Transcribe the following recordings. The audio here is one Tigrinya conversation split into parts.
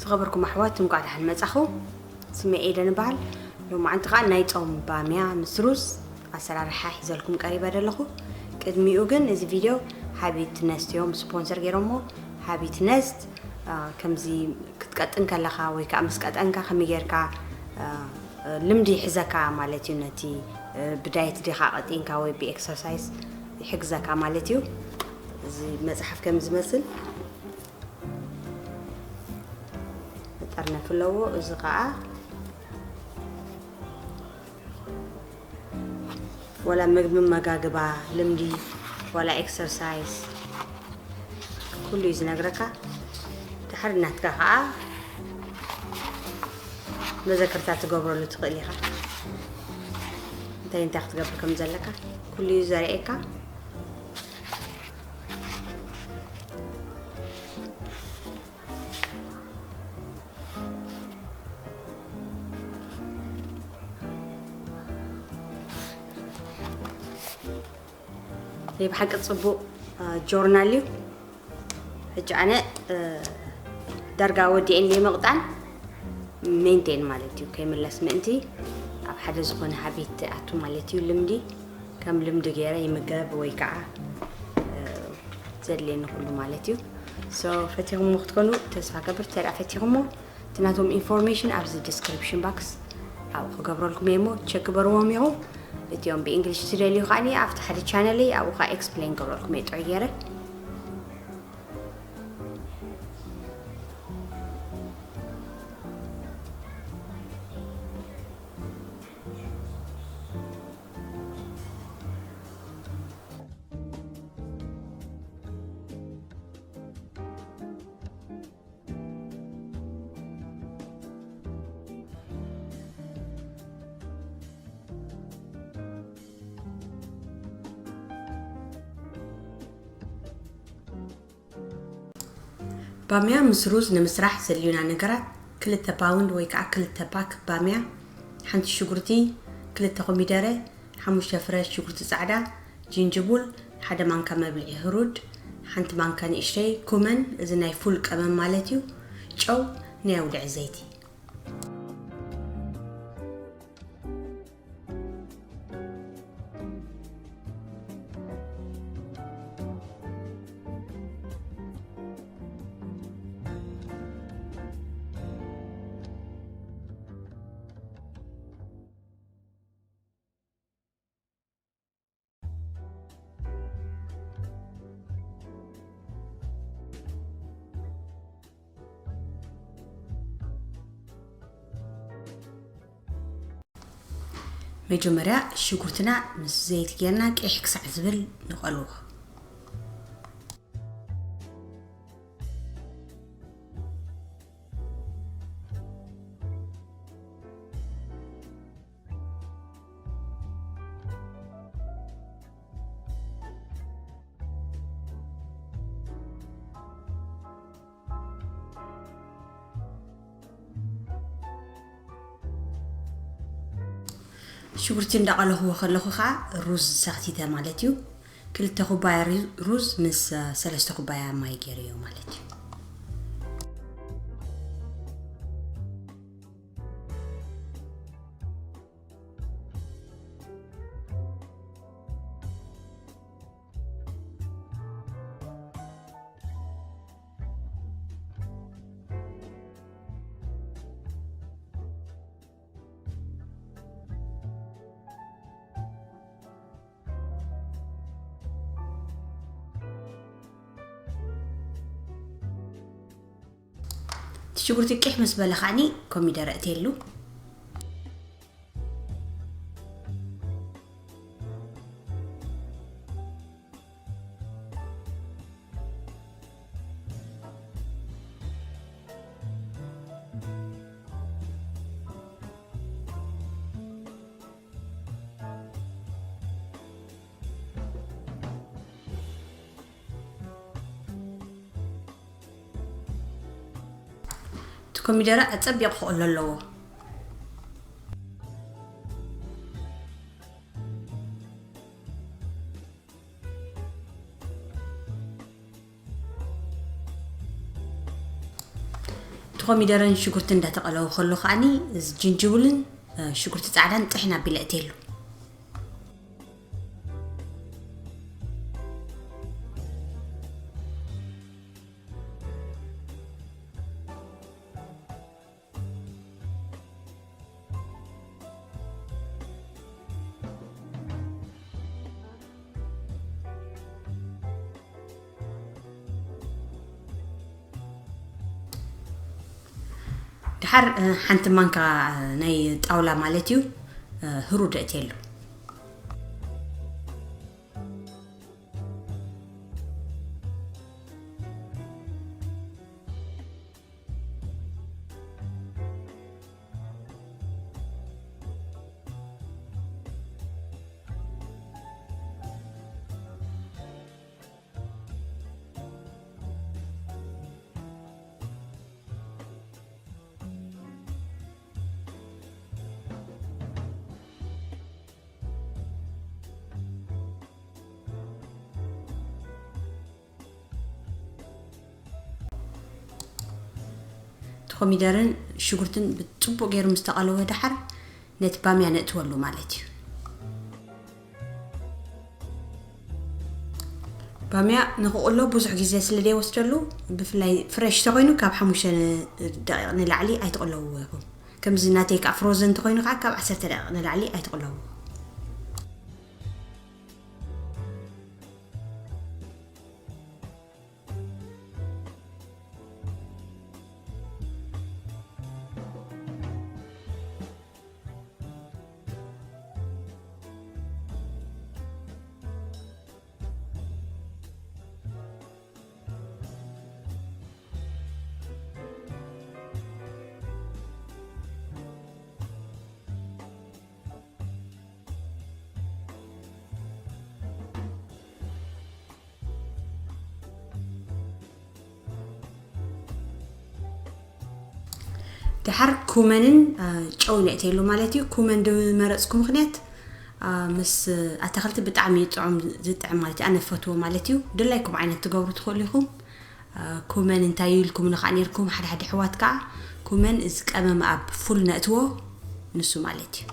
ዝኸበርኩም ኣሕዋት፣ እንኳዕ ደሓን መጻኹ። ስመይ ኤደን እበሃል። ሎማዓንቲ ኸኣ ናይ ጾም ባምያ ምስ ሩዝ ኣሰራርሓ ሒዘልኩም ቀሪበ ዘለኹ። ቅድሚኡ ግን፣ እዚ ቪድዮ ሃቢት ነስት እዮም ስፖንሰር ገይሮሞ። ሃቢት ነስት፣ አ፣ ከምዚ ክትቀጥን ከለኻ ወይ ከኣ ምስ ቀጠንካ ከመይ ጌርካ፣ አ፣ ልምዲ ይሕዘካ ማለት እዩ። ነቲ፣ አ፣ ብዳየት ዲኻ ቀጢንካ ወይ ብኤክሰርሳይዝ ይሕግዘካ ማለት እዩ። እዚ መጽሓፍ ከም ዝመስል መጠርነፊ ኣለዎ። እዚ ኸኣ ወላ ምግቢ መጋግባ ልምዲ፣ ወላ ኤክሰርሳይዝ፣ ኩሉ እዩ ዝነግረካ። ድሓር ናትካ ኸኣ መዘከርታ ትገብረሉ ትኽእል ኢኻ። እንታይ እንታይ ክትገብር ከም ዘለካ ኩሉ እዩ ዘርእየካ። ናይ ብሓቂ ጽቡቕ፣ አ፣ ጆርናል እዩ። ሕጂ ኣነ፣ እ፣ ዳርጋ ወዲኤን እየ ምቕጣን፣ ሜንቴን ማለት እዩ። ከይምለስ ምእንቲ ኣብ ሓደ ዝኾነ ሃቢት ኣቱ ማለት እዩ። ልምዲ፣ ከም ልምዲ ገይረ ይምገብ ወይ ከዓ፣ እ፣ ዘድልየኒ ኩሉ ማለት እዩ። ሶ፣ ፈቲኹሞ ክትኮኑ ተስፋ ገብር። ተደኣ ፈቲኹሞ፣ እቲ ናቶም ኢንፎርሜሽን ኣብዚ ዲስክሪፕሽን ባክስ ኣብኡ ክገብረልኩም እየ እሞ፣ ቸክ ግበርዎም ኢኹም። እቲኦም ብእንግሊሽ ትደልዩ ከኣኒ ኣብቲ ሓደ ቻነለይ ኣብኡ ከዓ ኤክስፕሌን ክገብረልኩም እየ ጥዑይ ገይረ። ባምያ ምስ ሩዝ ንምስራሕ ዘድልዩና ነገራት፣ ክልተ ፓውንድ ወይ ከዓ ክልተ ፓክ ባምያ፣ ሓንቲ ሽጉርቲ፣ ክልተ ኮሚደረ፣ ሓሙሽተ ፍረ ሽጉርቲ ጻዕዳ፣ ጅንጅቡል፣ ሓደ ማንካ መብልዒ ህሩድ፣ ሓንቲ ማንካ ንእሽተይ ኩመን፣ እዚ ናይ ፉል ቀመም ማለት እዩ፣ ጨው፣ ናይ ኣውድዕ ዘይቲ። መጀመርያ ሽጉርትና ምስ ዘይቲ ጌርና ቂሕ ክሳዕ ዝብል ንቐልዎ። ሽጉርቲ እንዳቐለኹዎ ከለኹ ኸዓ ሩዝ ሰኽቲተ ማለት እዩ። ክልተ ኩባያ ሪ-፣ ሩዝ ምስ፣ አ፣ ሰለስተ ኩባያ ማይ ገይረዮ ማለት እዩ። እቲ ሽጉርቲ ቂሕ ምስ በለ ከዓኒ ኮሚደረ እትየሉ። እቲ ኮሚደረ ኣጸቢቑ ክቕሎ ኣለዎ። እቲ ኮሚደረን ሽጉርቲ እንዳተቐለወ ከሎ ከዓኒ እዚ ጅንጅብልን ሽጉርቲ ፃዕዳን ጥሕን ኣቢለ እትየሉ። ድሓር ሓንቲ ማንካ ናይ ጣውላ ማለት እዩ፣ ህሩድ እትየሉ። እቲ ኮሚደርን ሽጉርትን ብፅቡቅ ገይሩ ምስ ተቐለወ ደሓር ነቲ ባምያ ነእትወሉ ማለት እዩ። ባምያ ንክቕሎ ብዙሕ ግዜ ስለ ዘይወስደሉ፣ ብፍላይ ፍሬሽ ተኮይኑ ካብ ሓሙሽተ ደቂቕ ንላዕሊ ኣይትቕለውዎ ኢኹም። ከምዚ ናተይ ከዓ ፍሮዘን ተኮይኑ ከዓ ካብ ዓሰርተ ደቂቕ ንላዕሊ ኣይትቕለውዎ። ድሓር ኩመንን ጨውን የእትየሉ ማለት እዩ። ኩመን ዝመረፅኩ ምክንያት ምስ ኣታክልቲ ብጣዕሚ እዩ ጥዑም፣ ዝጥዕም ማለት እዩ። ኣነ ፈትዎ ማለት እዩ። ድላይኩም ዓይነት ትገብሩ ትኽእሉ ኢኹም። ኩመን እንታይ ኢልኩም ንኻእ ነርኩም፣ ሓደ ሓደ ኣሕዋት ከዓ ኩመን እዚ ቀመም ኣብ ፉል ነእትዎ፣ ንሱ ማለት እዩ።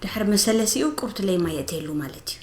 ድሕሪ መሰለሲኡ ቁርት ለይማ የእትየሉ ማለት እዩ።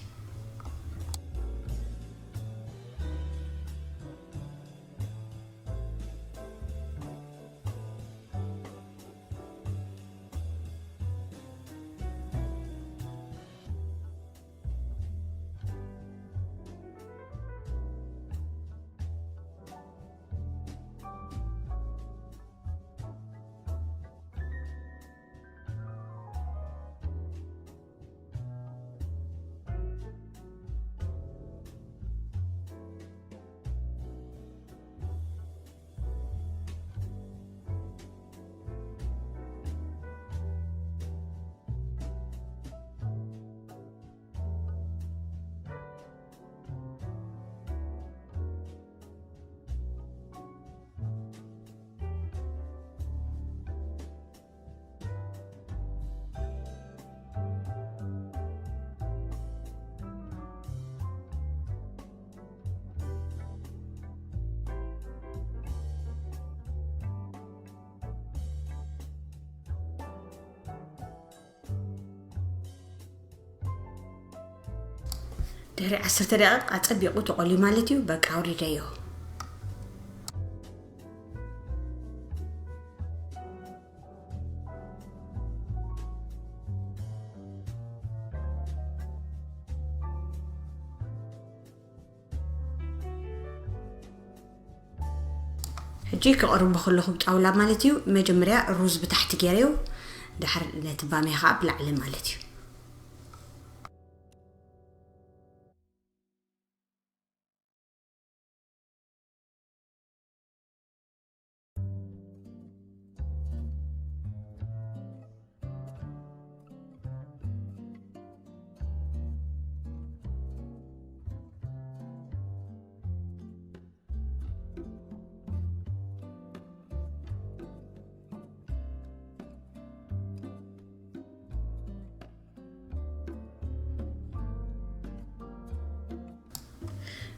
ድሕሪ ዓሰርተ ደቂቕ ኣጸቢቑ ተቖልዩ ማለት እዩ። በቃ ኣውሪደዮ። ሕጂ ክቕርቦ ከለኹ ብጣውላ ማለት እዩ። መጀመርያ ሩዝ ብታሕቲ ገይረዮ፣ ድሓር ነቲ ባምያ ከዓ ብላዕሊ ማለት እዩ።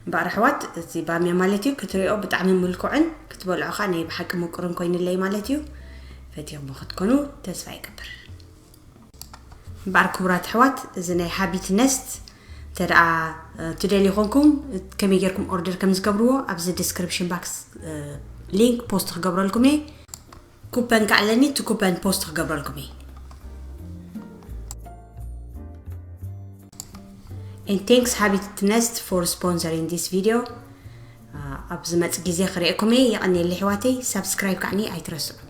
እምበኣር ኣሕዋት፣ እዚ ባምያ ማለት እዩ ክትሪኦ ብጣዕሚ ምልኩዕን ክትበልዖ ከዓ ናይ ብሓቂ ምቁርን ኮይንለይ ማለት እዩ። ፈቲኹም ክትኮኑ ተስፋ ይገብር። እምበኣር ክቡራት ኣሕዋት፣ እዚ ናይ ሃቢት ነስት እንተ ደኣ ትደልዩ ኮንኩም ከመይ ጌርኩም ኦርደር ከም ዝገብርዎ ኣብዚ ዲስክሪፕሽን ባክስ ሊንክ ፖስት ክገብረልኩም እየ። ኩፐን ከዓ ኣለኒ፣ እቲ ኩፐን ፖስት ክገብረልኩም እየ። And thanks Habit Nest for sponsoring this video. ኣብ ዝመጽእ ግዜ ክርእየኩም እየ። የቐንየለይ ኣሕዋተይ፣ ሳብስክራይብ ከዓኒ ኣይትረስዑ።